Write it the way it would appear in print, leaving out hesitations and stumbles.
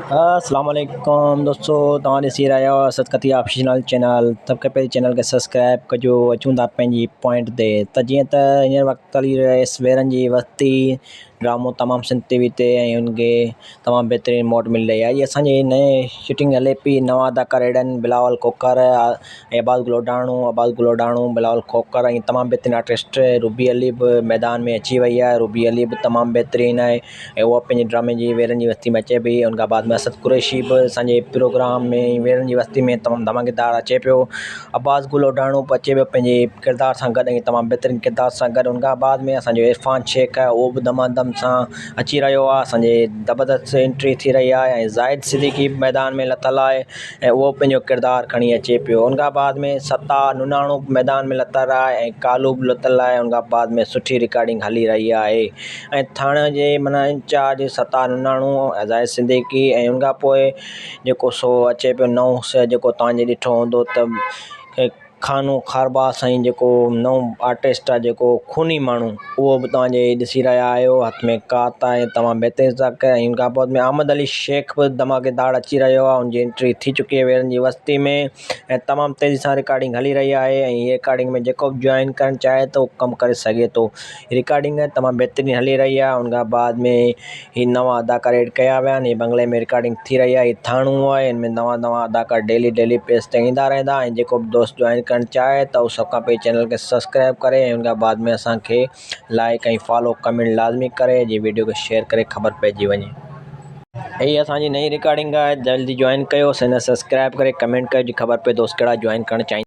اسلام عليڪم دوستو توهان ڏسي رهيا آهيو اسد خطي آفيشنل چينل سڀ کان پهرين چينل کي سبسڪرائب ڪجو اچون ٿا پنهنجي پوائنٽ تي ته جيئن ته هينئر وقت هلي رهيو آهي ويرن جي وستي ڊرامو تمام سنڌ ٽي وي تي ۽ ان کي تمام بهترين موٽ ملي رهي آهي اسان جي نئين شوٽنگ هلي پئي نوان اداڪار اهڙا آهن بلاول کوکر ۽ عباس گلوڊاڻو عباس گلوڊاڻو بلاول کوکر ۽ تمام بهترين آرٽسٽ روبي علي به ميدان ۾ اچي وئي آهي روبي علي به تمام بهترين آهي ۽ اها پنهنجي ڊرامي جي ويرن جي وستي ۾ اچي پئي ان کان بعد ۾ اسد قريشي به اسان جي پروگرام ۾ ويرن جي وستي ۾ تمام ڌماڪيدار اچي پيو عباس گل اوڍاڻو به اچي پيو پنهنجي ڪردار سان گڏ ۽ تمام بهترين ڪردار سان گڏ ان کان بعد ۾ اسان جو عرفان شيخ آهي اهو به دما دم سان اچي رهيو آهي اسان جي زبردست انٽري ٿي رهي آهي ۽ زاهد صديقي به ميدان ۾ لٿل آهي ۽ اهو پنهنجو ڪردار کڻي اچي پيو ان کان بعد ۾ ستار نوناڻو به ميدان ۾ لٿل آهي ۽ ڪالو به لٿل آهي ان کان بعد ۾ سٺي رڪارڊنگ هلي رهي آهي ۽ ٿاڻي جي معنيٰ انچارج ستار نوناڻو ۽ زاهد صديقي ۽ ان کان پوءِ جيڪو سو اچي پيو نئون جيڪو توهان جي ڏٺو هوندو ته خانو خاربا سائين جيڪو نئون آرٽسٽ آهي جيڪو خوني ماڻهو اهو به توهان جي ڏسي رهيا آهيو هٿ ۾ ڪات آهي تمام بهترين ٿا ڪيا ان کان پوءِ احمد علي شيخ به ڌماڪيدار اچي رهيو آهي ان جي انٽري ٿي چڪي آهي ويرن جي وستي ۾ ۽ تمام تيزي سان رڪارڊنگ هلي رهي آهي ۽ هي رڪارڊنگ ۾ جيڪو به جوائن ڪرڻ چاهي ٿو ڪم ڪري سگهي ٿو رڪارڊنگ تمام بهترين هلي رهي آهي ان کان بعد ۾ هي نوان اداڪار ايڊ ڪيا ويا آهن هي بنگلي ۾ رڪارڊنگ ٿي رهي آهي هي ٿاڻو آهي هن ۾ نوان نوان اداڪار ڊيلي ڊيلي پيس تي ايندا رهندا ۽ جيڪو به دوست جوائن ڪرڻ چاهي ته هو سڀ کان پهرين چينل کي سبسڪرائب ڪري ۽ ان کان بعد ۾ اسان کي لائڪ ۽ فالو ڪمينٽ لازمي ڪري جي ويڊيو کي شيئر ڪري خبر پئجي وڃي. هي اسان جي نئين رڪارڊنگ آهي جلدي جوائن ڪيو سينل سبسڪرائب ڪري ڪمينٽ ڪيو جي خبر پئي دوست ڪهڙا جوائن ڪرڻ چاهين.